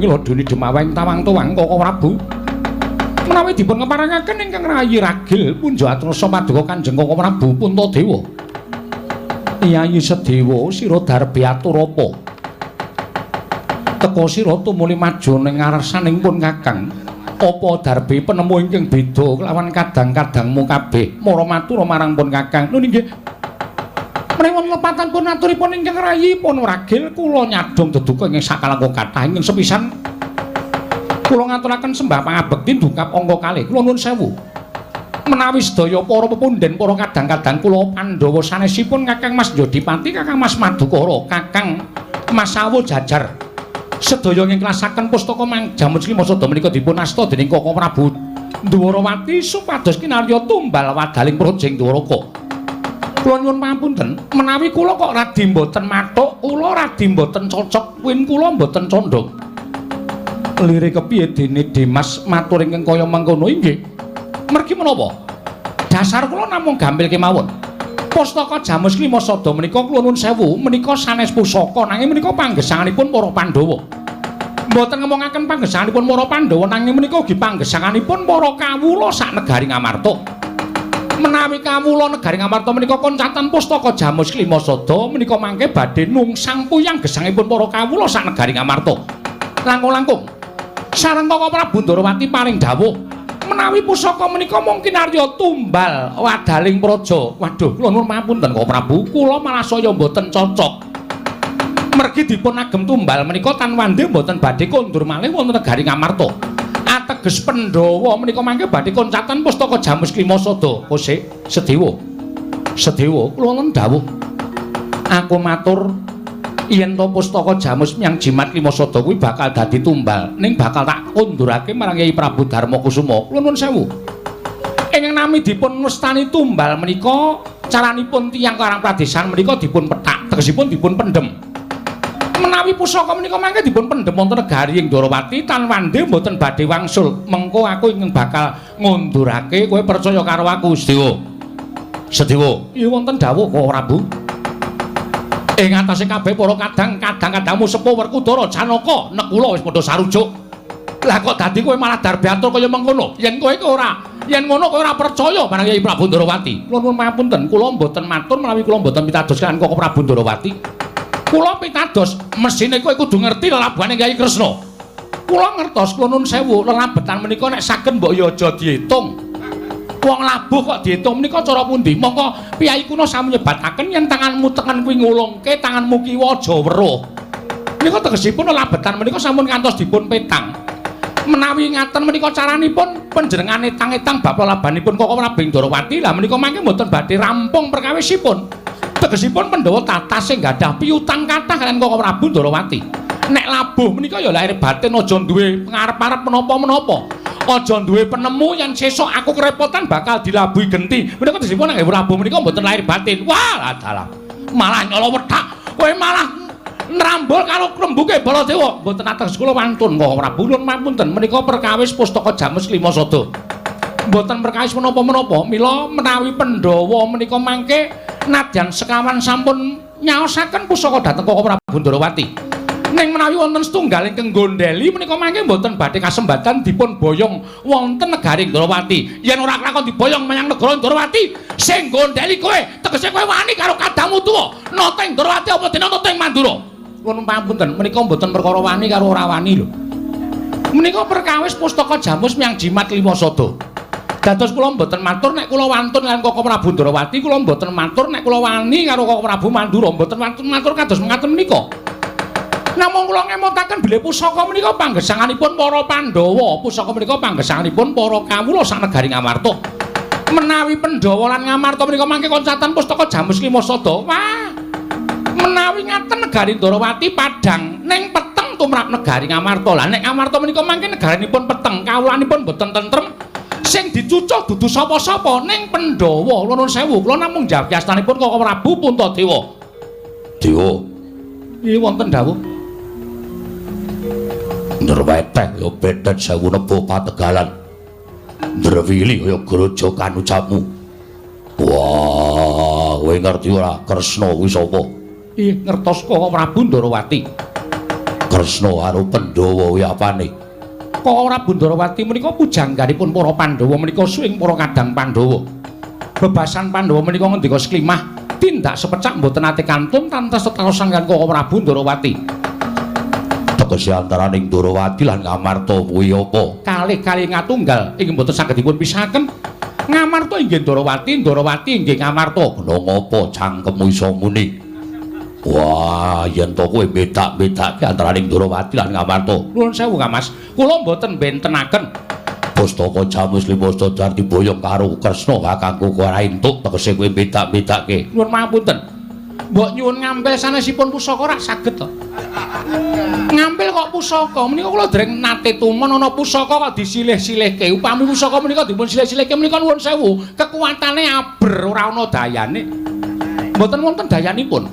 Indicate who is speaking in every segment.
Speaker 1: Ngladoni Demaweng Tawang-tawang Koko Prabu. Menawi dipun keparengaken ingkang rayi ragil punja atrasa paduka Kanjeng Koko Prabu Puntadewa. Yayi Sedewa, sira darbe atur apa? Teka sira tumuli maju ning ngarsaning pun Kakang. Apa darbe penemu ingkang beda kelawan kadang-kadangmu kabeh? Mara matur marang pun Kakang. Nun inggih. Menawi lepatan pun aturipun ingkang rayi pun ragil, kula nyadong deduka ingkang sakalangkung kathah. Ingkang sepisan, kula ngaturaken sembah pangabekti dungkap angka kalih. Kula nuwun sewu. Menawi sedaya para pepundhen, para kadang-kadang kula Pandhawa sanesipun Kakang Mas Jodipati, Kakang Mas Madukara, Kakang Mas Sawo Jajar, sedaya ngiklasaken pustaka Jamus Klima Sada menika dipun asta dening Koko Prabu Dwarawati supados kinarya tumbal wadaling projeng Dwaraka. Kula nyuwun pangapunten menawi kula kok radi mboten mathuk, kula radi mboten cocok, win kula mboten condong. Lire kepiye dene Dimas matur ingkang kaya mangkono? Inggih. Mergi menapa? Dasar kula namung gampil kemawon. Pustaka Jamus Klima Sada menika, kula nuwun sewu, menika sanes pusaka, nanging menika panggesanganipun para Pandhawa. Mboten ngomongaken panggesanganipun para Pandhawa, nanging menika ugi panggesanganipun para kawula sak negari Ngamarta. Menawi kawula negari Ngamarta menika koncatan pustaka Jamus Klima Sada menika mangke badhe nungsang puyang gesangipun para kawula sak negari Ngamarta. Langkung-langkung sareng Koko Prabu Ndorowati paring dawuh menawi pusaka menika mung kinarya tumbal wadaling praja. Waduh, kula nuwun pangapunten, Koko Prabu, kula malah saya mboten cocok. Mergi dipun agem tumbal menika tan wande mboten badhe kondur malih wonten negari Ngamarta. Ateges Pandhawa menika mangke badhe koncatan pustaka Jamus Klima Sada. Kose Sedewa. Sedewa, kula wonten dawuh. Aku matur yen to pustaka Jamus Myang Jimat Klima Sada kuwi bakal dadi tumbal, ning bakal tak kondurake marang Kyai Prabu Darma Kusuma. Kula nuwun sewu. Ingkang nami dipun wastani tumbal menika caranipun tiyang Karang Pradesan menika dipun pethak, tegesipun dipun pendhem. Menawi pusaka menika mangke dipun pendhem wonten negari ing Dwarawati tan wande mboten badhe wangsul. Mengko aku ingkang bakal ngundurake, kowe percaya karo aku, Sedewa. Sedewa, iya wonten dawuh, Koko Prabu. Ing atase kabeh para kadang, kadang-kadangmu sepuh Werkudara, Janaka, Nekula wis padha sarujuk. Lah kok dadi kowe malah darbe atur kaya mengkono? Yen kowe iki ora, yen ngono kowe ora percaya marang Kyai Prabu Ndorowati. Kula nuwun pangapunten, kula mboten matur menawi kula mboten pitados kaliyan Koko Prabu Ndorowati. Kula pitados, mesine kowe kudu ngerti lelabuhane Kyai Kresna. Kula ngertos, kula nuwun sewu, lelabetan menika nek saged mbok ya aja diitung. Wong labuh kok diitung menika cara pundi? Mongko piyai kuno sami nyebataken yen tanganmu tengen kuwi ngulungke, tanganmu kiwa aja weruh. Menika tegesipun lelabetan menika sampun kantos dipun petang. Menawi ngaten menika caranipun panjenengane etang-etang bab lelabanipun Koko Prabu Ndorowati, lah menika mangke mboten badhe rampung perkawisipun. Tegesipun Pandhawa tatas sing gadah piutang kathah kaliyan Koko Prabu Ndorowati. Nek labuh menika ya lahir batin aja duwe pengarep-arep menapa-menapa. Aja duwe penemu yen sesuk aku kerepotan bakal dilabuhi genti. Menika tegesipun nek labuh menika mboten lahir batin. Wah, dalah. Malah nyala wethak. Kowe malah nrambol karo rembuke Baladewa. Mboten ateges kula wantun, Koko Prabu. Nuwun pangapunten, menika perkawis pustaka Jamus Klima Sada. Mboten perkawis menapa-menapa. Mila menawi Pandhawa menika mangke nadyan sekawan sampun nyaosaken pusaka dhateng Koko Prabu Ndorowati. Ning menawi wonten setunggal ingkang gondeli menika mangke mboten badhe kasembatan dipun boyong wonten negari Ndorowati. Yen ora kelakon diboyong menyang negara Ndorowati, sing gondeli kowe, tegese kowe wani karo kadangmu tuwa. Nata ing Ndorowati apa dene nata ing Mandura. Nuwun pangapunten, menika mboten perkara wani karo ora wani lho. Menika perkawis pustaka Jamus Myang Jimat Klima Sada. Dados kula mboten matur nek kula wantun kaliyan Koko Prabu Ndorowati, kula mboten matur nek kula wani karo Koko Prabu Mandura, mboten wantun matur kados mengaten menika. Namung kula ngemutaken bilih pusaka menika panggesanganipun para Pandhawa, pusaka menika panggesanganipun para kawula sak negari Ngamarta. Menawi Pandhawa lan Ngamarta menika mangke koncatan pustaka Jamus Klima Sada. Wah. Menawi ngaten negari Ndorowati padhang ning peteng tumrap negari Ngamarta. Lah nek Ngamarta menika mangke negaranipun peteng, kawulanipun boten tentrem. Sing dicucuh dudu sapa-sapa ning Pandhawa. Kula nuwun sewu, kula namung jawab astanipun Koko Prabu Puntadewa. Dewa. Iya wonten dawuh. Nderweteh ya bedet sewu nebo pategalan. Ndrewili ya grojokan ucapmu. Wah, kowe ngerti ora Kresna kuwi sapa? Ih, ngertos, Koko Prabu Ndorowati. Kresna karo Pandhawa kuwi apane? Kok ora Ndorowati menika pujangganipun para Pandhawa menika suwing para kadang Pandhawa. Bebasan Pandhawa menika ngendika seklimah tindak sepecak mboten nate kantun tantas tetaosan kan Koko Prabu Ndorowati. Tegese antaraning Ndorowati lan Ngamarta kuwi apa? Kalih-kalih ngatunggal inggih mboten saged dipun pisahaken. Ngamarta inggih Ndorowati, Ndorowati inggih Ngamarta. Kena ngapa cangkemmu iso muni? Wah, yen to kowe bedak-bedake antaraning Ndorowati lan Ngamarta. Nuwun sewu, Kang Mas. Kula mboten bentenaken. Pustaka Jamus Lima Sadar diboyong karo Kresna kakangku ora entuk tegese kowe bedak-bedake. Nuwun pangapunten. Mbok nyuwun ngampil sanesipun pusaka ora saged to. Ngampil kok pusaka menika kula dereng nate tumon ana pusaka kok disilih-silihke. Upami pusaka menika dipun silih-silihke menika nuwun sewu, kekuatane aber ora ana dayane. Mboten wonten dayanipun.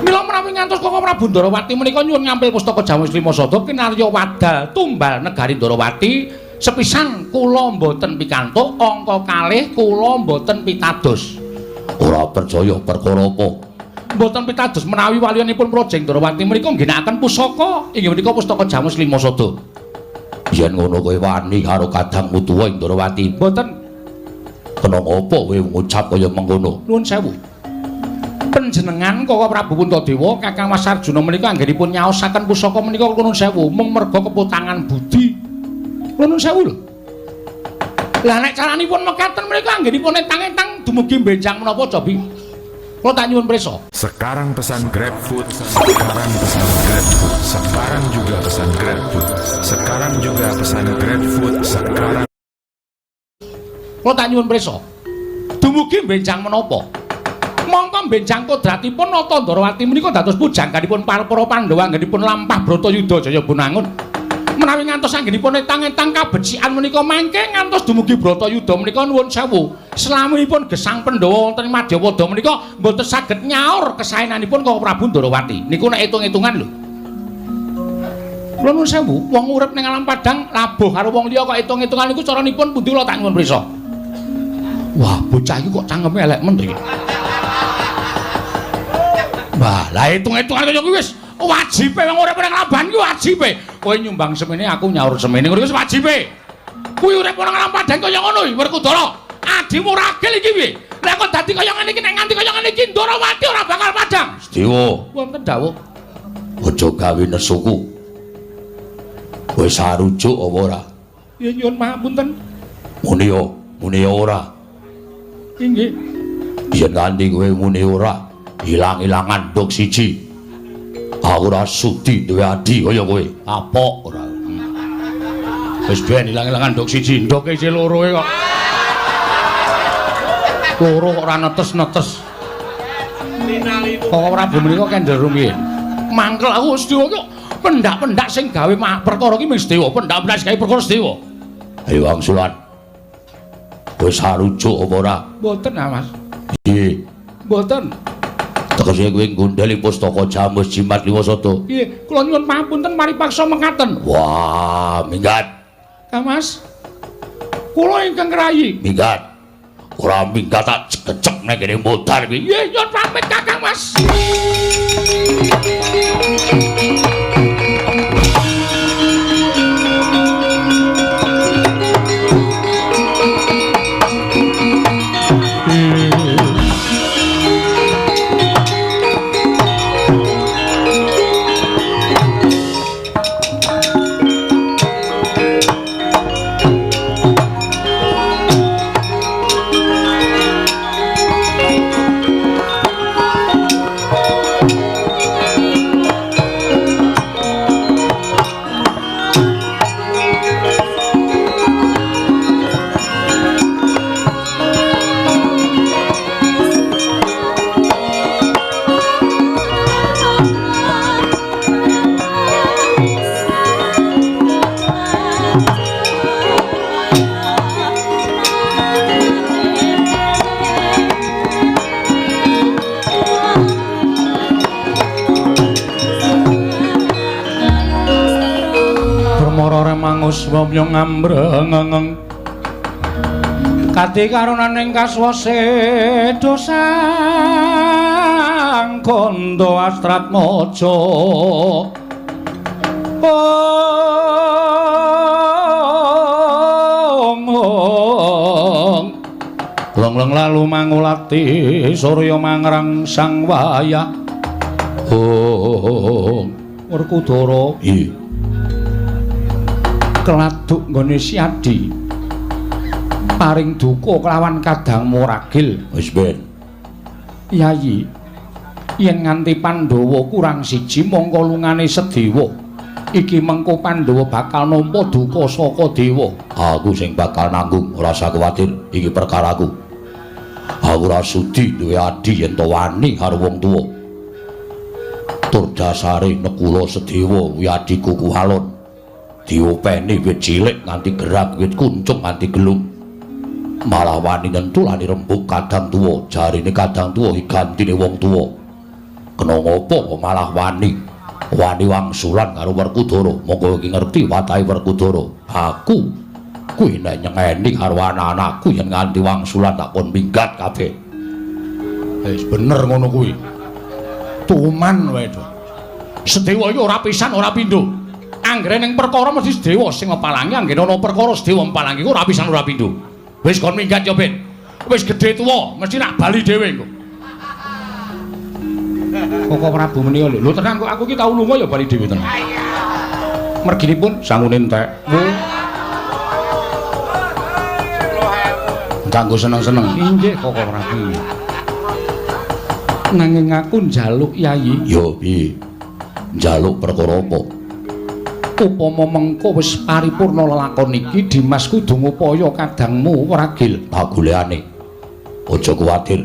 Speaker 1: Mila menawi ngantos Koko Prabu Ndorowati menika nyuwun ngampil pustaka Jamus Lima Sada kinarya wadal tumbal negari Ndorowati sepisan kula mboten pikantuk angka kalih kula mboten pitados. Ora percaya perkara apa? Mboten pitados menawi waliyanipun Praja Ndorowati menika ngginakaken pusaka inggih menika pustaka Jamus Lima Sada. Yen ngono kowe wani karo kadangmu tuwa ing Ndorowati? Mboten. Kena ngapa kowe ngucap kaya mengkono? Nuwun sewu. Panjenengan Koko Prabu Puntadewa Kakang Mas Arjuna menika anggenipun nyaosaken pusaka menika nuwun sewu mung merga keputangan budi. Nuwun sewu lho. Lah nek caranipun mekaten menika anggenipun etang-etang dumugi benjang menapa cobi. Kula tak nyuwun prisa.
Speaker 2: Sekarang pesan GrabFood, sekarang pesan GrabFood, sekarang juga pesan GrabFood, sekarang juga pesan GrabFood, sekarang.
Speaker 1: Kula tak nyuwun prisa. Dumugi benjang menapa? Mongko benjang kodratipun Nata Ndorowati menika dados pujangganipun para Pandhawa anggenipun lampah Bratayuda Jaya Bunangun. Menawi ngantos anggenipun etang-etang kabecikan menika mangke ngantos dumugi Bratayuda menika nuwun sewu. Selamunipun gesang Pandhawa wonten ing Madyapada menika mboten saged nyaur kesaenanipun Koko Prabu Ndorowati. Niku nek hitung-hitungan lho. Kula nuwun sewu, wong urip ning alam padang labuh karo wong liya kok hitung-hitungan niku caranipun pundi kula tak nyuwun prisa. Wah, bocah iki kok cangkeme elek men iki. Wah, lah hitung-hitungan kaya kuwi wis wajibe wong urip ning lamban kuwi wajibe. Kowe nyumbang semene aku nyaur semene ngono wis wajibe. Kuwi urip ning alam padang kaya ngono iki Werkudara. Adimu ragil iki piye? Lah kok dadi kaya ngene iki nek nganti kaya ngene iki Ndorowati ora bakal padang. Sedewa, wonten dawuh. Aja gawe nesuku. Wis arujuk apa ora? Ya nyuwun pangapunten. Muni yo, muni ora. Inggih. Yen nganti kowe muni ora, ilang-ilangan nduk siji. Aku ora sudi duwe adi kaya kowe. Apok ora. Wis ben ilang-ilangan nduk siji, nduke isih loro e kok. Loro kok ora netes-netes. Kok Prabu menika kendel rumiyin. Mangkel aku wis dewa kok pendak-pendak sing gawe perkara iki mung sedewa, pendak-pendak sing gawe perkara sedewa. Ayo wangsulan. Wis arujuk apa ora? Mboten, Mas. Piye? Mboten. Tegese kowe nggondheli pustaka Jamus Jimat Lima Sada. Nggih, kula nyuwun pangapunten paripaksa mekaten. Wah, minggat. Kang Mas. Kula ingkang ngrayi. Minggat. Ora minggat tak kecek nek kene modar kuwi. Nggih, nyuwun pamit Kakang Mas. Swamya ngambrengeng kati karunaning kaswase dosang kandha astratmaja. Ong Long-long lalu mangulati surya mangrang sang wayah. Ong Werkudara iya keladuk nggone Siadi paring duka kelawan kadangmu ragil.
Speaker 3: Wis ben.
Speaker 1: Yayi, yen nganti Pandhawa kurang siji mongko lungane Sedewa. Iki mengko Pandhawa bakal nampa duka saka dewa.
Speaker 3: Aku sing bakal nanggung, ora usah kuwatir, iki perkaraku. Aku ora sudi duwe adi yen to wani karo wong tuwa. Tur dasare Nekula Sedewa kuwi adiku Kuhalon. Diopeni wit cilik nganti gerak, wit kuncung nganti gelung. Malah wani nentulani rembug kadang tuwa, jarine kadang tuwa iki gantine wong tuwa. Kena ngopo kok malah wani? Wani wangsulan karo Werkudara. Monggo iki ngerti watahe Werkudara. Aku kuwi nek nyengeni karo anak-anakku yen nganti wangsulan tak kon minggat kabeh.
Speaker 1: Wis bener ngono kuwi. Tuman wae to. Sedewa iki ora pisan ora pindho. Anggere ning perkara mesti Sedewa sing ngepalangi, anggere ana perkara Sedewa mpalangi ora pisan ora pindho. Wis kon minggat ya, Ben. Wis gedhe tuwa, mesti nak bali dhewe engko. Koko Prabu menika lho. Lho tenang kok aku iki tau lunga ya bali dhewe tenan. Merginipun sangune entek. Kanggo seneng-seneng. Inggih Koko Prabu. Nanging aku njaluk Yayi.
Speaker 3: Ya piye? Njaluk perkara apa?
Speaker 1: Upama mengko wis paripurna lelakon iki, Dimas kudu ngupaya kadangmu ragil.
Speaker 3: Tak golekane. Aja kuwatir.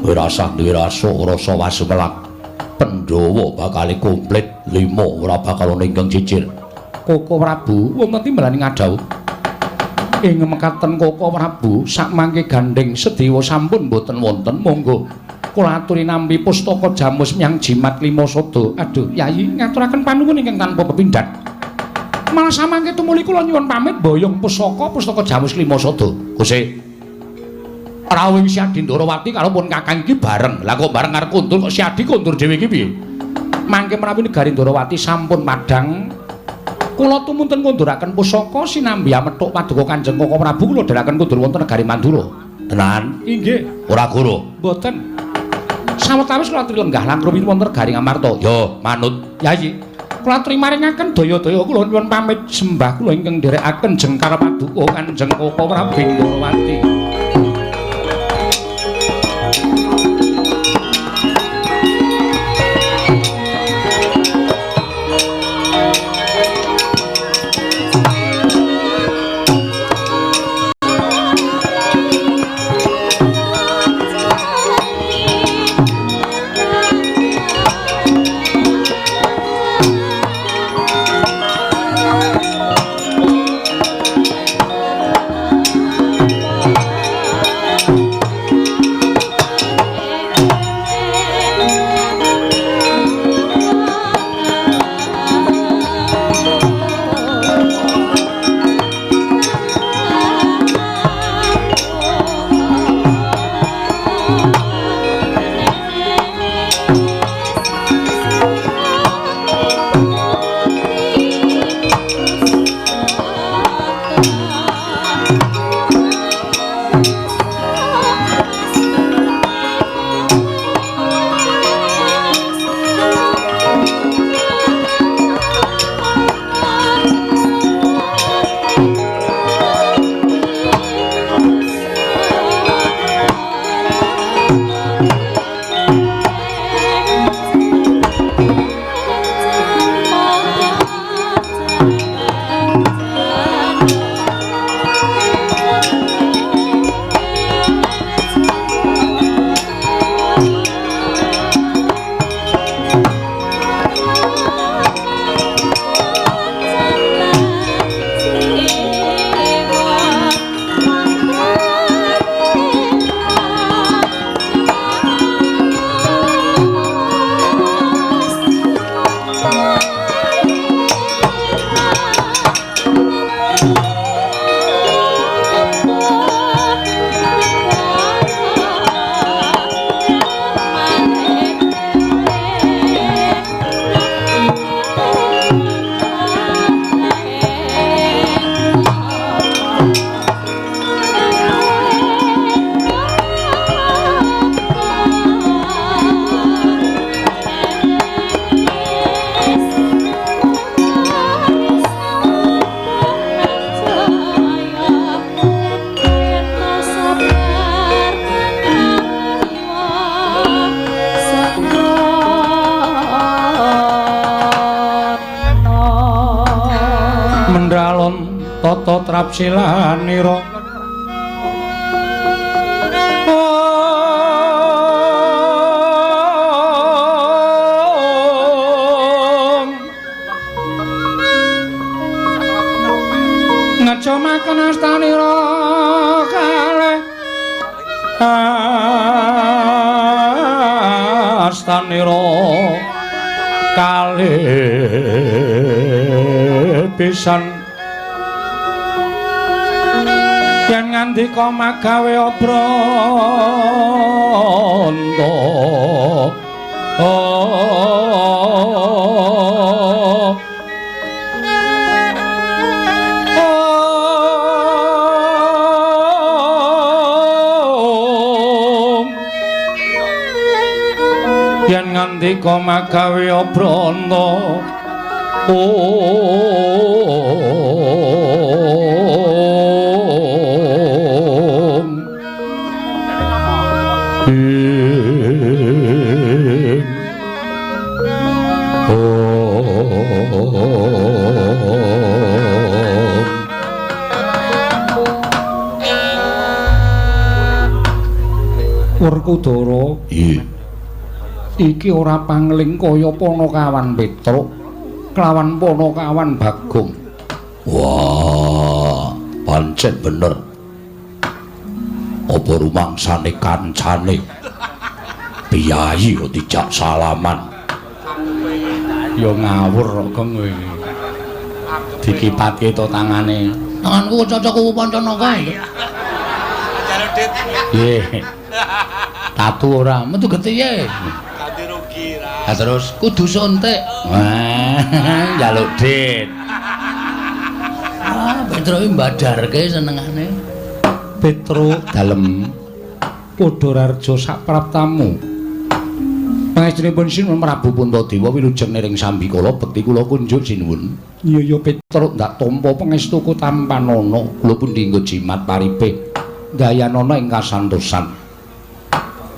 Speaker 3: Kowe rasah duwe rasa rasa wasumelak. Pandhawa bakal komplit 5 ora bakal ana ingkang cicir.
Speaker 1: Koko Prabu wonten timbalan ngadhawuh. Ing mekaten Koko Prabu sakmangke gandheng Sedewa sampun boten wonten, monggo kula aturi nampi pustaka jamus miang jimat lima sada. Aduh, Yayi ngaturaken panuwun ingkang tanpa pepindhan. Malah samangke tumuli kula nyuwun pamit boyong pusaka pustaka jamus lima sada.
Speaker 3: Gusti
Speaker 1: rawuh Siadi Ndorowati karo pun kakang iki bareng. Lah kok bareng arep kondur kok Siadi kondur dhewe iki piye? Mangke menawi negari Ndorowati sampun padhang, kula tumunten ngunduraken pusaka sinambi amethuk paduka Kanjeng Koko Prabu kula dherekaken kondur wonten negari Mandura.
Speaker 3: Tenan?
Speaker 1: Inggih.
Speaker 3: Ora goro.
Speaker 1: Mboten. Sawetawis kula aturi lenggah langkung wonten negari Ngamarta.
Speaker 3: Yo, manut.
Speaker 1: Yayi. Kula aturi maringaken daya-daya kula nyuwun pamit sembah kula ingkang nderekaken jengkar paduka Kanjeng Koko Prabu Ndorowati.
Speaker 4: Thank you.
Speaker 1: Mendalon tata trapsilanira. Ngecumaken astanira kalih astanira kalih pisan yen ngandika magawe obranta. Yen ngandika magawe obranta. Om ing Om. Werkudara,
Speaker 3: iya,
Speaker 1: iki ora pangling kaya Panakawan Petruk kelawan Panakawan Bagong.
Speaker 3: Wah, pancen bener. Apa rumangsane kancane piyayi kok dijak salaman?
Speaker 1: Ya ngawur kok kowe. Dikipatke to tangane.
Speaker 3: Tanganku cocok kuwu Pancanaka.
Speaker 1: Nggih. Tatu ora metu getihe.
Speaker 4: Ganti rugi ra.
Speaker 1: Lah terus kudu suntik. Wah, njaluk dit.
Speaker 3: Ah, Petruk iki mbadarke senengane.
Speaker 1: Petruk dalem Padhararja sapraptamu. Pangestunipun Sinuwun Prabu Puntadewa wilujeng niring sambikala bekti kula kunjuk sinuwun. Iya ya Petruk ndak tampa pangestuku tampanana kula pundi nggo jimat paripih dayanana ing kasantosan.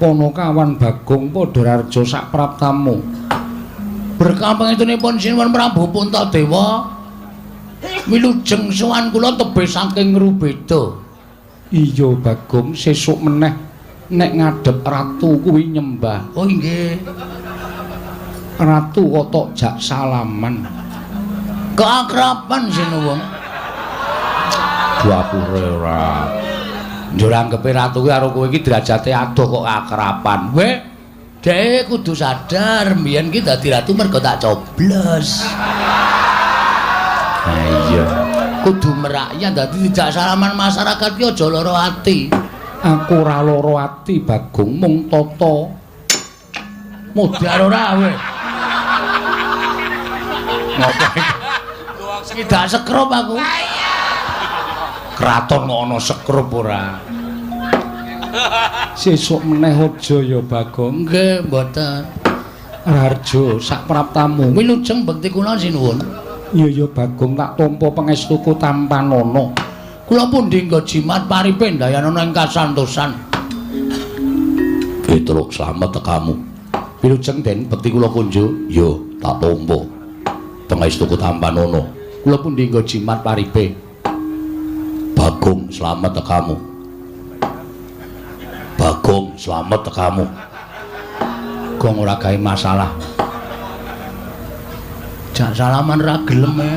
Speaker 1: Panakawan Bagong Padhararja sapraptamu.
Speaker 3: Berkah pangestunipun Sinuwun Prabu Puntadewa wilujeng sowan kula tebih saking Rubeda.
Speaker 1: Iya Bagong, sesuk meneh nek ngadhep ratu kuwi nyembah.
Speaker 3: Oh inggih.
Speaker 1: Ratu kok tok jak salaman.
Speaker 3: Keakraban sinuwun.
Speaker 1: Dapure ora.
Speaker 3: Njur anggepe ratu kuwi karo kowe iki derajate adoh kok akraban. Weh, dhek kudu sadar mbiyen ki dadi ratu mergo tak coblos.
Speaker 1: Ha iya.
Speaker 3: Kudu merakyat dadi dijak salaman masyarakat ki aja lara ati.
Speaker 1: Aku ora lara ati Bagong, mung tata
Speaker 3: modar ora kowe.
Speaker 1: Ngopo iki?
Speaker 3: Tidak sekrup aku.
Speaker 1: Kraton kok ana sekrup ora. Sesuk meneh aja ya Bagong.
Speaker 3: Nggih, mboten.
Speaker 1: Raharja sapraptamu.
Speaker 3: Wilujeng bekti kula sinuwun.
Speaker 1: Iya ya Bagong, tak tampa pangestuku tampanana.
Speaker 3: Kula pundi nggo jimat paripe ndayanana ing kasantosan. Petruk slamet tekamu. Wilujeng den bekti kula kunjuk. Yo, tak tampa. Pangestuku tampanana. Kula pundi nggo jimat paripe. Bagong slamet tekamu. Bagong slamet tekamu.
Speaker 1: Gong ora gawe masalah.
Speaker 3: Jak salaman ra gelem e.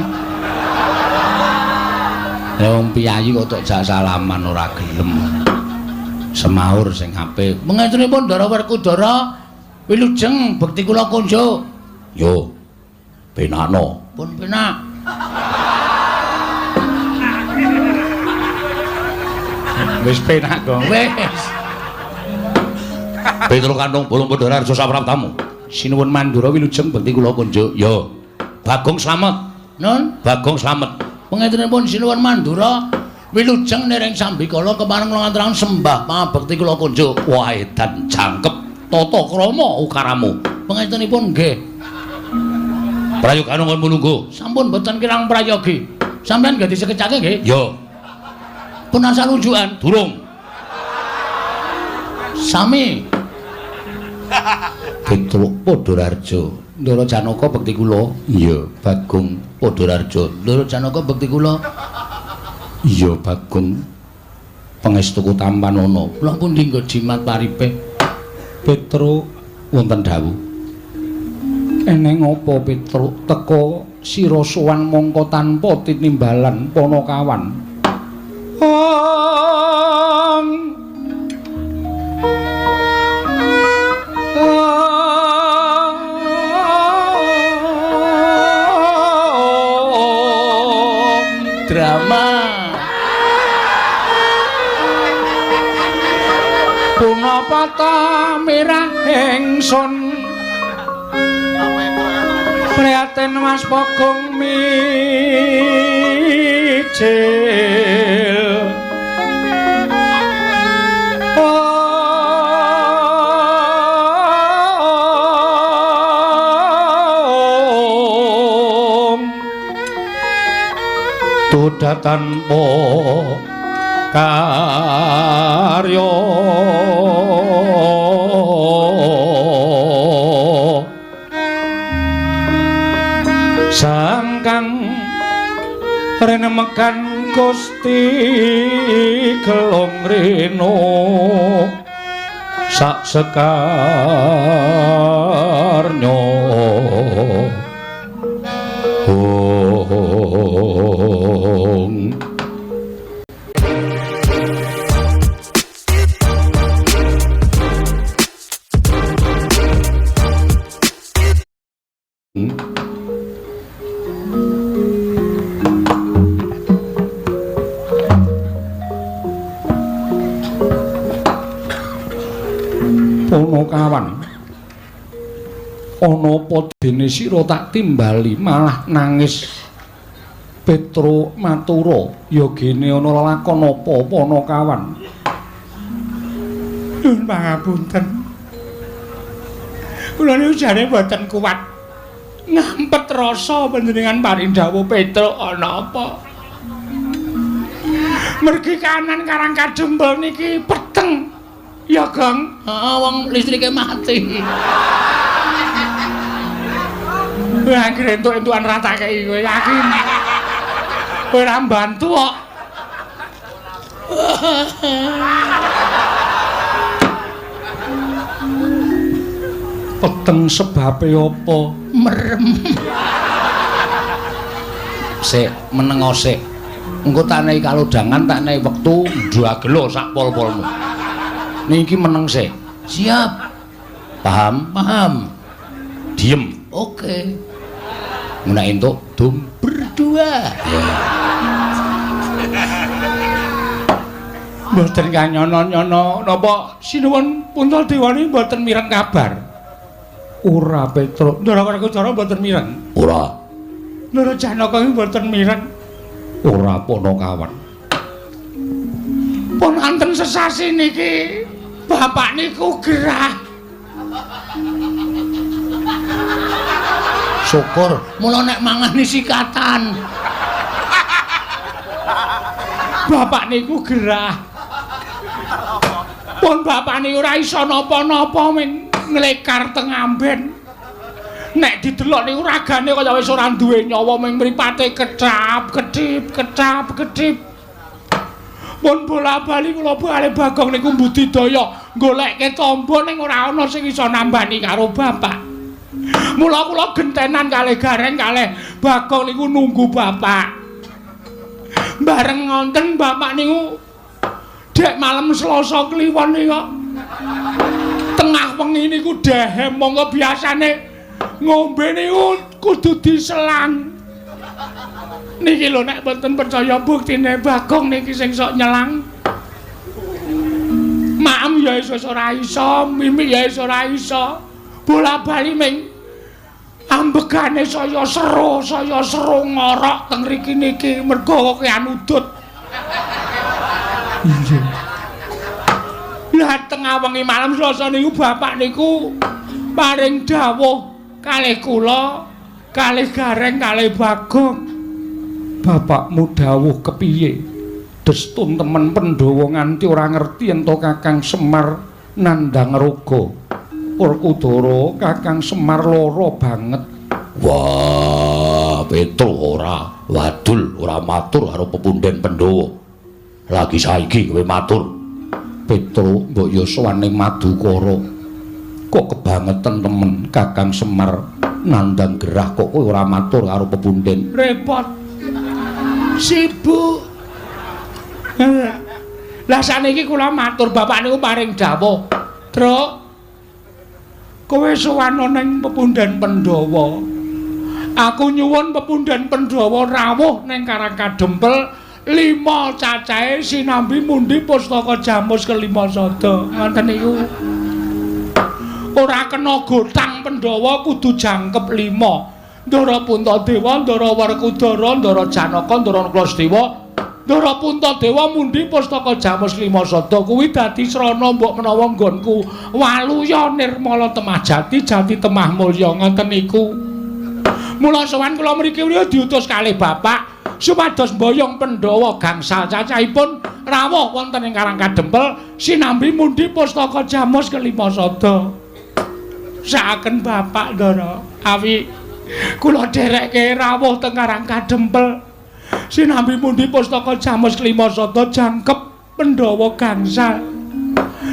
Speaker 1: Lah wong piyayi kok tok jak salaman ora gelem. Semaur sing apik.
Speaker 3: Mengestunipun Ndara Werkudara wilujeng bekti kula kunjuk. Yo. Penakno. Pun penak.
Speaker 1: Wis penak kok.
Speaker 3: Wis. Petruk Kantung Bolong Padhararja sapraptamu.
Speaker 1: Sinuwun Mandura wilujeng bekti kula kunjuk.
Speaker 3: Yo. Bagong slamet. Nun, Bagong slamet. Pangestunipun Sinuwun Mandura wilujeng niring sambikala kepareng kula ngaturaken sembah pangabekti kula kunjuk.
Speaker 1: Wah edan jangkep tata krama ukaramu.
Speaker 3: Pangestunipun nggih.
Speaker 1: Prayogane kon mulungguh.
Speaker 3: Sampun boten kirang prayogi. Sampeyan nggih disekecake nggih?
Speaker 1: Yo.
Speaker 3: Pun asal unjukan?
Speaker 1: Durung.
Speaker 3: Sami.
Speaker 1: Petruk Padhararja.
Speaker 3: Ndara Janaka bekti kula. Iya, Bagong Padhararja. Ndara Janaka bekti kula. Iya, Bagong. Pangestuku tampanana. Kula pundi nggo jimat paripe?
Speaker 1: Petruk wonten dawuh. Eneng apa Petruk teka sira sowan mongko tanpa tinimbalan Panakawan? Ong
Speaker 3: drama.
Speaker 1: Punapa ta mirah ingsun prihatin Mas Bagong mijil. Om Tuda tanpa karya sangkang renemekan Gusti Gelung Reno sak sekarnya. Om. Kawan, ana apa dene sira tak timbali malah nangis. Petruk matura, ya gene ana lelakon apa Panakawan? Nyuwun pangapunten. Kula niku jane mboten kuat ngampet rasa panjenengan paring dawuh Petruk ana apa? Mergi kanan Karang Kadempel niki peteng. Ya, Gong.
Speaker 3: Heeh, wong listrike mati.
Speaker 1: Kowe anggere entuk-entukan ra tak kei kowe yakin. Kowe ora mbantu kok. Peteng sebabe apa?
Speaker 3: Merem. Sik, menengo sik. Engko tak nehi kalodhangan, tak nehi wektu ndagelo sak pol-polmu. Niki meneng sik. Siap. Paham? Paham. Diem. Oke. Nek entuk dum berdua. Ya.
Speaker 1: Mboten kanyono-nyono napa sinuwun Puntadewa mboten mireng kabar. Ora Petruk. Ndara Werkudara mboten mireng.
Speaker 3: Ora.
Speaker 1: Ndara Janaka mboten mireng. Ora Panakawan. Pun anten sesasi niki bapak niku gerah.
Speaker 3: Syukur mula nek mangan sikatan.
Speaker 1: Bapak niku gerah. Pun bapak niku ora iso napa-napa ming nglekar teng amben. Nek didelok niku ragane kaya wis ora duwe nyawa ming mripate kecap kedip kecap kedip. Pun bola-bali kula bali Bagong niku mbudidaya golekke tombo ning ora ana sing iso nambani karo bapak. Mula kula gentenan kalih Gareng kalih Bagong niku nunggu bapak. Bareng ngonten bapak niku dek malam Selasa Kliwon niku tengah wengi niku dehem monggo biasane ngombe niku kudu diselang. Niki lho nek mboten percaya buktine Bagong niki sing sok nyelang. Maem ya iso ora iso, mimik ya iso ora iso. Bola-bali ming ambegane saya seru ngorok teng mriki niki mergo kakean udut. Iya. Lah tengah wengi malam Selasa niku bapak niku paring dawuh kalih kula, kalih Gareng, kalih Bagong. Bapakmu dawuh kepiye? Destun temen Pandhawa nganti ora ngerti ento Kakang Semar nandhang raga. Werkudara Kakang Semar lara banget.
Speaker 3: Wah, Petruk ora wadul, ora matur karo pepunden Pandhawa. Lagi saiki kowe matur.
Speaker 1: Petruk mbok ya sowan ning Madukara. Kok kebangetan temen Kakang Semar nandang gerah kok kowe ora matur karo pepunden. Repot. Sibuk. Lah saniki kula matur bapak niku paring dawuh. Truk, kowe sowan ning pepunden Pandhawa. Aku nyuwun pepunden Pandhawa rawuh ning Karang Kadempel 5 cacahe sinambi mundi pustaka jamus kelima sada. Ngoten niku. Ora kena gotang Pandhawa kudu jangkep 5. Ndara Puntadewa, Ndara Werkudara, Ndara Janaka, Ndara Nakula. Ndara Puntadewa mundi pustaka jamus lima sada kuwi dadi srana mbok menawa nggonku waluya nirmala temah jati jati temah mulya ngoten niku. Mula sowan kula mriki diutus kalih bapak supados mboyong Pandhawa gangsal cacahipun rawuh wonten ing Karang Kadempel sinambi mundi pustaka jamus kelima sada. Sakaken bapak Ndara awi kula dherekke rawuh teng Karang Kadempel sinambi mundi pustaka jamus kelima sada jangkep Pandhawa gangsal.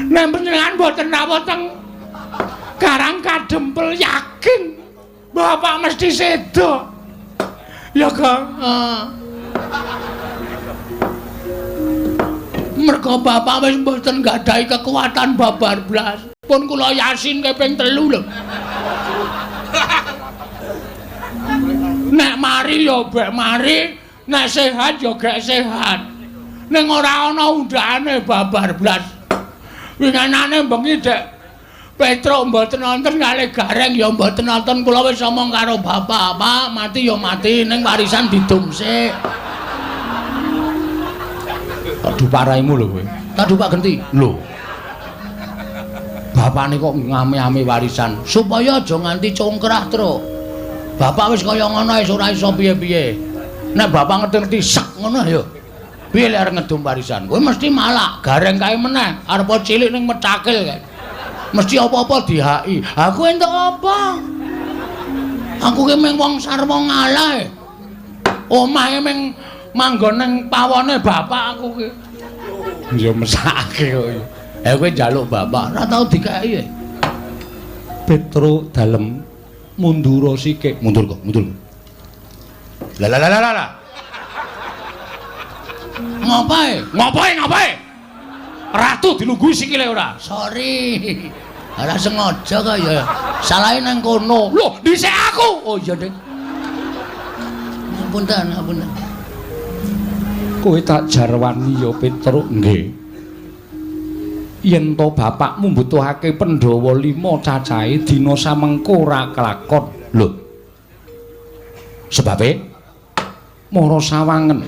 Speaker 1: Nek panjenengan mboten rawuh teng Karang Kadempel yakin bapak mesti sedo. Ya Kang. Mergo bapak wis mboten nggadahi kekuatan babar blas. Pun kula yasin ping 3 lho. Nek mari ya bek mari, nek sehat ya gek sehat. Ning ora ana undhakane babar blas. Winginane bengi Dek Petruk mboten nonton kalih Gareng ya mboten nonton, kula wis omong karo bapak, Pak, mati ya mati ning warisan didum sik. Aduh paraimu lho kowe.
Speaker 3: Aduh Pak genti.
Speaker 1: Lho.
Speaker 3: Bapakne kok ngame-ame warisan supaya aja nganti congkrah, Truk. Bapak wis kaya ngono wis ora iso piye-piye. Nek bapak ngerti-ngerti sek ngono ya. Piye lek arep ngedum warisan? Kowe mesti malak, Gareng kae meneh, arep cilik ning mecakil kae. Mesti apa-apa dihaki. Aku entuk apa? Aku ki mung wong sarwa ngalah. Omahe mung manggon ning pawone bapak aku ki.
Speaker 1: Ya mesake kok.
Speaker 3: Eh kowe njaluk bapak, ora tau dikeki.
Speaker 1: Petruk dalem mundura sikik.
Speaker 3: Mundur kok, mundur. Lah lah lah lah lah. Ngopae?
Speaker 1: Ngopae, ngopae? Ratu dilungguhi sikile ora?
Speaker 3: Sorry. Ora sengaja kok ya. Salahe nang kono.
Speaker 1: Lho, dhisik aku.
Speaker 3: Oh iya, Dik. Ngapunten, ngapunten.
Speaker 1: Kowe tak jarwani ya Petruk. Nggih. Yen to bapakmu mbutuhake Pandhawa 5 cacahe dina samengko ora kelakon. Lho. Sebabe mara sawangen.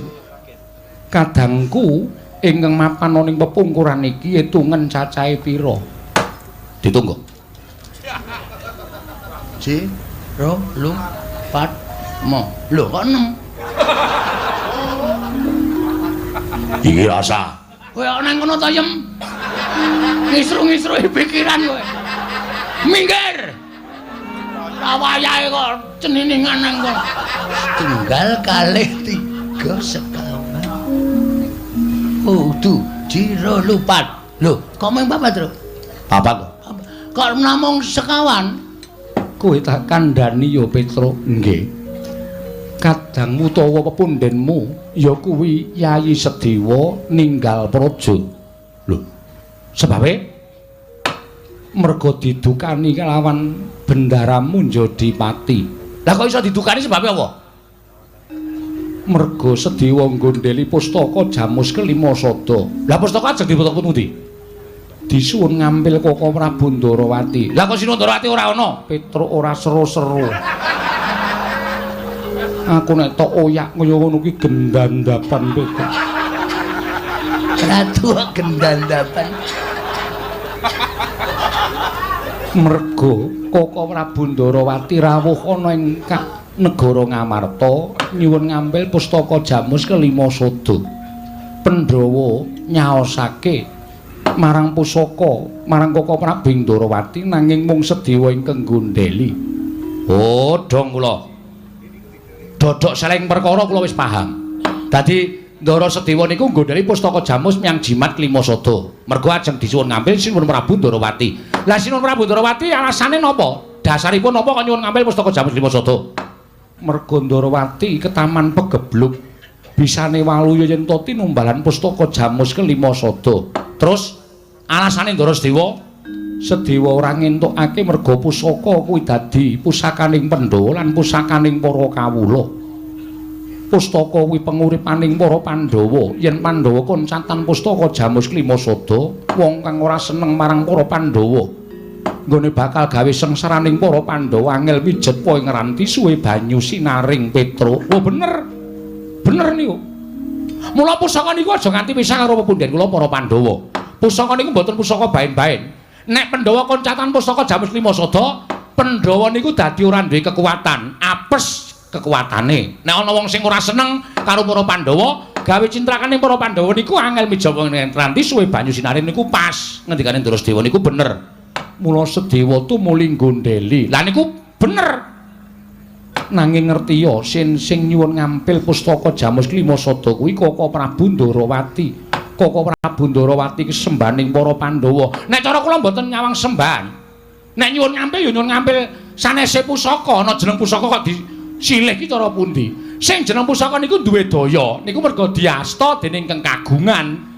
Speaker 1: Kadangku ingkang mapan ning pepungkuran iki hitungen cacahe pira?
Speaker 3: Ditunggu. 1 2 3 4 5. Lho kok 6? Iki rasa. Kowe kok nang kono to, Yem? Ngisru-ngisruhi pikiran kowe. Minggir. Ora wayahe kok ceniningan nang kono. Tunggal kalih 3 sekawan. Oh, du, jiro lupat. Lho, kok mung papat, Truk? Papat kok. Kok namung sekawan?
Speaker 1: Kowe tak kandhani ya, Petruk. Nggih. Kadangmu utawa pepundenmu ya kuwi Yayi Sedewa ninggal praja. Lho, sebabe mergo didukani kelawan Bendara Munjadipati.
Speaker 3: Lah kok iso didukani sebabe apa?
Speaker 1: Mergo Sedewa nggondheli pustaka jamus kelima sada.
Speaker 3: Lah pustaka ajeng diputuk pundi?
Speaker 1: Disuwun ngampil Koko Prabu Ndarawati.
Speaker 3: Lah kok Sinuwun Ndarawati ora ana?
Speaker 1: Petruk ora seru-seru. Aku nek tok oyak kaya ngono kuwi gendandapan Petruk.
Speaker 3: Ratu gendandapan.
Speaker 1: Mergo Koko Prabu Ndarawati rawuh ana ing negara Ngamarta nyuwun ngambil pustaka jamus kelima sada. Pandhawa nyaosake Marang pusaka, marang Koko Prabu Ndorowati nanging mung Sedewa ingkang gondheli.
Speaker 3: Oh, dong kula. Dodok seleng perkara kula wis paham. Dadi Ndara Sedewa niku nggondheli pustaka Jamus miyang jimat klima sada. Mergo ajeng disuwun ngampil Sinuwun Prabu Ndorowati. Lah Sinuwun Prabu Ndorowati alasane napa? Dasaripun napa kok nyuwun ngampil pustaka Jamus klima sada?
Speaker 1: Mergo Ndorowati ketaman pegebluk bisane waluya yen to tinumbalan pustaka Jamus kelima sada.
Speaker 3: Terus alasane Ndara Sedewa?
Speaker 1: Sedewa ora ngentukake merga pusaka kuwi dadi pusakaning Pandhawa lan pusakaning para kawula. Pustaka kuwi penguripaning para Pandhawa. Yen Pandhawa koncatan pustaka Jamus klima sada, wong kang ora seneng marang para Pandhawa nggone bakal gawe sengsaraning para Pandhawa angel pijet po ing ranti suwe banyu sinaring Petruk.
Speaker 3: Oh bener. Bener niku. Mula pusaka niku aja nganti pisah karo pepundhen kula para Pandhawa. Pusaka niku mboten pusaka baen-baen. Nek Pandhawa koncatan pusaka Jamus lima sada, Pandhawa niku dadi ora duwe kekuatan, apes kekuatane. Nek ana wong sing ora seneng karo para Pandhawa, gawe cintrakane para Pandhawa niku angel mijawa ranti suwe banyu sinaring niku pas. Ngendikane Ndara Sedewa niku bener.
Speaker 1: Mula Sedewa tumuli nggondheli.
Speaker 3: Lah niku bener.
Speaker 1: Nanging ngertiya sing nyuwun ngampil pustaka Jamus klima sada kuwi Koko Prabu Ndorowati. Koko Prabu Ndorowati ki sembaning para Pandhawa.
Speaker 3: Nek cara kula mboten nyawang sembahan. Nek nyuwun ngampil ya nyuwun ngampil sanese pusaka. Ana jeneng pusaka kok disilih ki cara pundi? Sing jeneng pusaka niku duwe daya, niku merga diasta dening kang kagungan.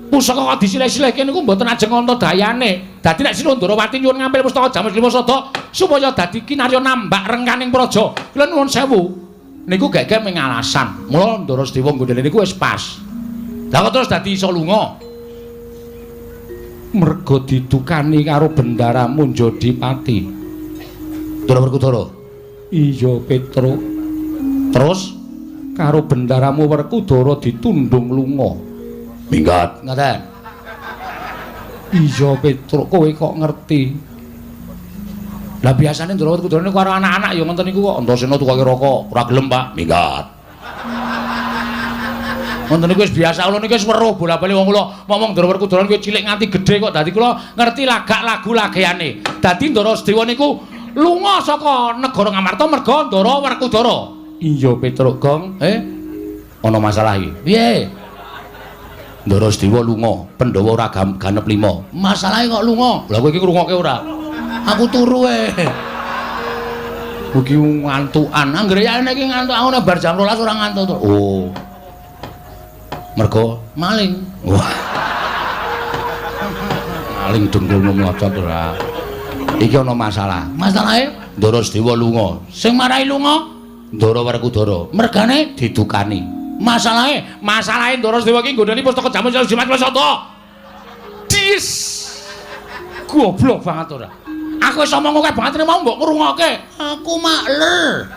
Speaker 3: Pusaka kok disilih-silihke niku mboten ajeng ana dayane. Dadi nek Sinuwun Ndorowati nyuwun ngampil pustaka Jamus lima sada supaya dadi kinarya nambak rengkaning praja. Kula nuwun sewu. Niku gek-gek mung alasan. Mula Ndara Sedewa nggondheli niku wis pas. Lah kok terus dadi iso lunga?
Speaker 1: Merga didukani karo Bendara Munjadipati.
Speaker 3: Ndara Werkudara.
Speaker 1: Iya, Petruk.
Speaker 3: Terus
Speaker 1: karo Bendaramu Werkudara ditundung lunga.
Speaker 3: Minggat. Ngaten.
Speaker 1: Iya, Petruk, kowe kok ngerti?
Speaker 3: Lah biasane Ndara Werkudara niku karo anak-anak ya ngoten niku kok. Antasena tukoke rokok, ora gelem, Pak. Minggat. Ngoten niku wis biasa kula niku wis weruh bola-bali wong kula ngomong Ndara Werkudara niku cilik nganti gedhe kok dadi kula ngerti lagak lagu lageane. Dadi Ndara Sedewa niku lunga saka negara Ngamarta merga Ndara Werkudara.
Speaker 1: Iya, Petruk Gong.
Speaker 3: Ana masalah iki. Piye? Ndara Sedewa lunga, Pandhawa ora ganep 5. Masalahe kok lunga? Lah kowe iki ngrungokke ora? Aku turu e. Iki ngantukan. Anggere yane iki ngantuk aku nek bar jam 12 ora ngantuk. Oh. Mergo maling. Wah. Maling dengkul mlocot ora. Iki ana masalah. Masalahe Ndara Sedewa lunga. Sing marai lunga Ndara Werkudara. Mergane didukani. Masalahe, masalahe Ndara Sedewa iki nggondheli pustaka Jamus Jimat Sada. Dis. Goblok banget ora. Aku wis omong akeh banget mau mbok ngrungokke. Aku makler.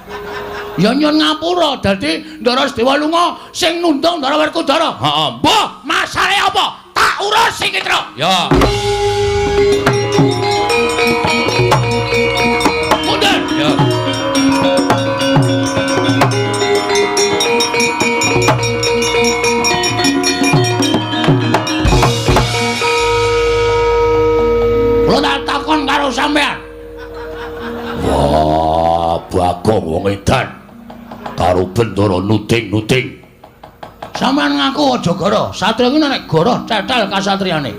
Speaker 3: Ya nyun ngapura dadi Ndara Sedewa lunga sing nundung Ndara Werkudara. Heeh. Mbah, masalahe apa? Tak urus iki, Truk. Ya. Mundur. Ya. Kula tak takon karo sampean. Wah, Bagong wong edan. Karo Bendara nuding-nuding. Sampeyan ngaku aja goro. Satria kuwi nek goro cetel kasatriyane.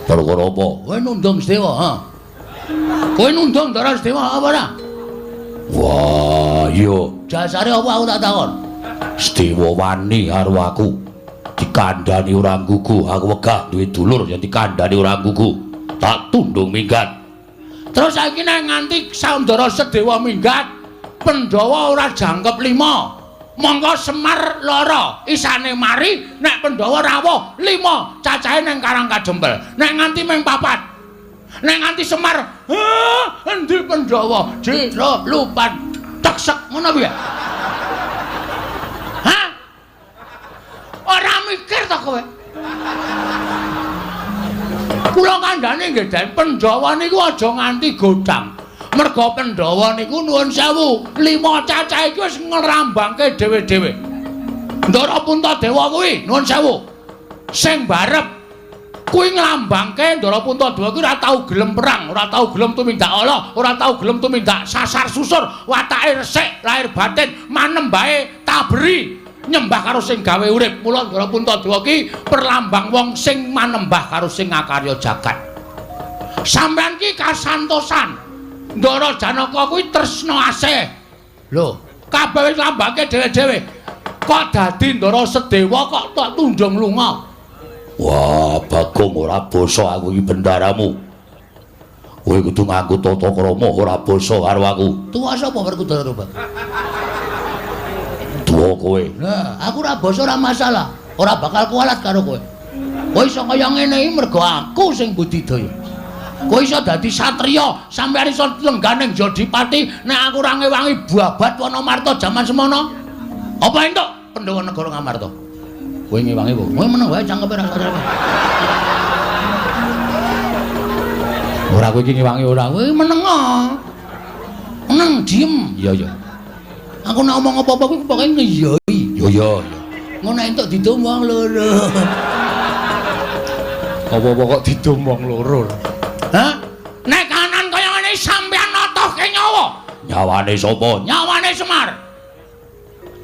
Speaker 3: Perkara apa? Kowe nundung Sedewa, ha? Kowe nundung Ndara Sedewa apa ora? Wah, iya. Jasare apa aku tak takon? Sedewa wani karo aku. Dikandhani ora nggugu, aku wegah duwe dulur yen dikandhani ora nggugu. Tak tundung minggat. Terus saiki nek nganti Ndara Sedewa minggat, Pandhawa ora jangkep 5. Mongko Semar lara, isane mari nek Pandhawa rawuh 5 cacahe ning Karang Kajempel. Nek nganti ming 4. Nek nganti Semar, heh, endi Pandhawa? Jero lupan teksek ngono piye? Hah? Ora mikir ta kowe? Kula kandhane nggih Den, Pandhawa niku aja nganti godhang. Merga Pandhawa niku nuwun sewu, 5 cacah iki wis ngrambangke dhewe-dhewe. Ndara Puntadewa kuwi nuwun sewu. Sing barep
Speaker 1: Kuwi nglambangke Ndara Puntadewa kuwi ora tau gelem perang, ora tau gelem tumindak ala, ora tau gelem tumindak sasar susur, watake resik, lahir batin, manembahe taberi, nyembah karo sing gawe urip. Mula Ndara Puntadewa ki perlambang wong sing manembah karo sing ngakarya jagat. Sampeyan ki kasantosan. Ndara Janaka kuwi tresna asih. Lho, kabeh wis lambangke dhewe-dhewe. Kok dadi Ndara Sedewa kok tok tunjung lunga?
Speaker 3: Wah, Bagong ora basa aku iki bendaramu. Kowe kudu nganggo tata krama ora basa karo aku.
Speaker 4: Tuwa sapa Werkudara to, Bang?
Speaker 3: Tuwa kowe.
Speaker 4: Lah, aku ora basa ora masalah. Ora bakal kualat karo kowe. Kowe iso kaya ngene iki mergo aku sing budidaya.
Speaker 1: Kowe iso dadi satriya, sampeyan iso lengganing Jodipati nek aku ora ngewangi babat Wanamarta jaman semono. Apa entuk Pandhawa negara Ngamarta? Kowe ngewangi apa?
Speaker 4: Kowe meneng wae cangkeme ra sadar.
Speaker 1: Ora kowe iki ngewangi ora.
Speaker 4: Kowe meneng. Meneng diem.
Speaker 1: Iya iya.
Speaker 4: Aku nek omong apa-apa kuwi pokoke ngeyoi.
Speaker 3: Iya iya.
Speaker 4: Ngono entuk didum wong loro.
Speaker 1: Apa-apa kok didum wong loro. Hah? Nek kanan kaya ngene sampeyan notohke nyawa.
Speaker 3: Nyawane sapa?
Speaker 1: Nyawane Semar.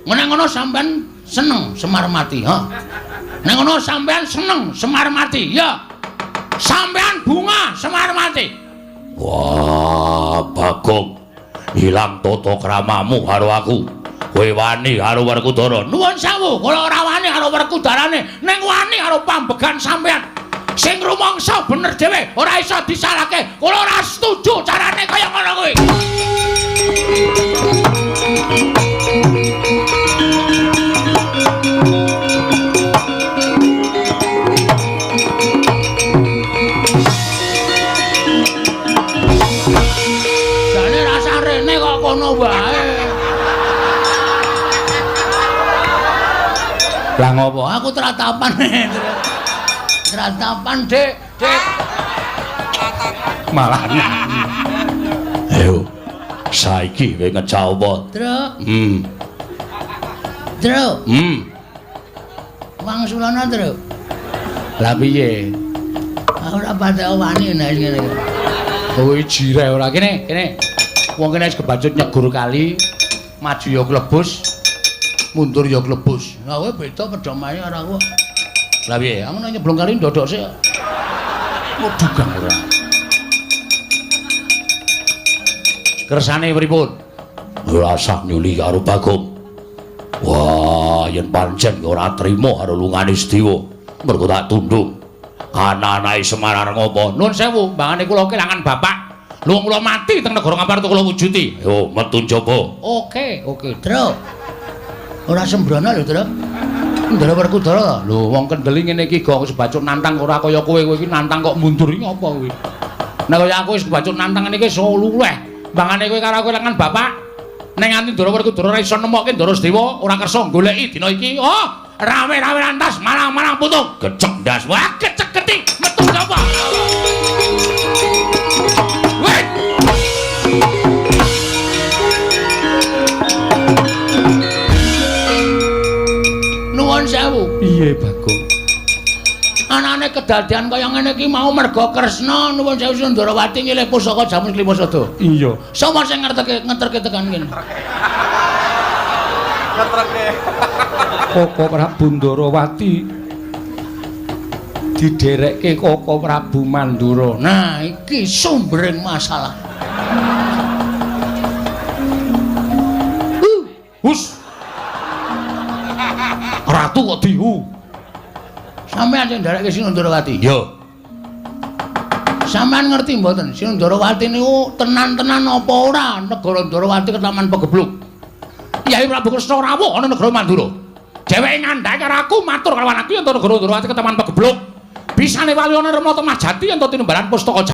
Speaker 1: Nek ngono sampeyan seneng Semar mati, ha? Nek ngono sampeyan seneng Semar mati, ya. Sampeyan bunga Semar mati.
Speaker 3: Wah, Bagong. Ilang tata kramamu karo aku. Kowe wani karo Werkudara.
Speaker 1: Nuwun sewu, kula ora wani karo Werkudarane, ning wani karo pambegan sampeyan. Sing rumangsa bener dhewe, ora iso disalahke. Kula ora setuju carane kaya ngono kuwi. Jane rasa rene kok kono wae. Lah ngopo?
Speaker 4: Aku tratapan. Tratapan, Dik. Dik.
Speaker 1: Malah nyanyi.
Speaker 3: Ayo. Saiki kowe ngejak apa?
Speaker 4: Truk. Truk. Wangsulana, Truk.
Speaker 1: Lah piye?
Speaker 4: Aku ora patek wani nek ngene iki.
Speaker 1: Kowe jireh ora kene, kene. Wong kene wis kebacut nyegur kali, maju ya klebus, mundur ya klebus.
Speaker 4: Lah kowe beda pedomane karo aku.
Speaker 1: Lah piye? Aku nek nyeblung kali ndodok sik. Waduh, ora. Kersane pripun?
Speaker 3: Ora usah nyuli karo Bagong. Wah, yen pancen ora trima karo lungane Sedewa, mergo tak tundung. Ana-anake Semar arep ngopo?
Speaker 1: Nuwun sewu, mbangane kula kelangan bapak. Lho kula mati teng negara Ngamarta kula wujudi.
Speaker 3: Yo metu njaba.
Speaker 1: Oke, oke.
Speaker 4: Truk. Ora sembrono lho, Truk.
Speaker 1: Ndara Werkudara. Lho wong kendeli ngene iki gong sebacut nantang ora kaya kowe, kowe iki nantang kok mundur iki apa kowe? Nek kaya aku wis kebacut nantang ngene iki iso luweh. Mbangane kowe karo aku kelangan bapak. Nek nganti Ndara Werkudara ora iso nemokke Ndara Sedewa, ora kersa goleki dina iki. Oh, rame-rame lantas malang-malang putung.
Speaker 3: Gecek ndas.
Speaker 1: Wah, gecek geti metu sapa? Weh.
Speaker 4: Nuwun sewu.
Speaker 1: Piye, Bagong?
Speaker 4: Anane kedadian kaya ngene iki mau mergo Kresna nuwun sewu Sundarawati nyilih pusaka Jamus Klimasada.
Speaker 1: Iya.
Speaker 4: Sapa sing ngerteke ngeterke tekan kene?
Speaker 5: Ngeterke.
Speaker 1: Koko Prabu Ndarawati didherekke Koko Prabu Mandura.
Speaker 4: Nah, iki sumbering masalah.
Speaker 1: Hus. Ratu kok dihu.
Speaker 4: Sampeyan sing nderekke Sinundarawati?
Speaker 3: Iya.
Speaker 4: Sampeyan ngerti mboten Sinundarawati niku tenan-tenan apa ora negara Ndarawati ketaman pegebluk?
Speaker 1: Yai Prabu Kresna rawuh ana negara Mandura. Dheweke ngandhake karo aku matur karo aku yen negara Ndarawati ketaman pegebluk. Bisane wali ana Remata Majati yen tinimbalan pustaka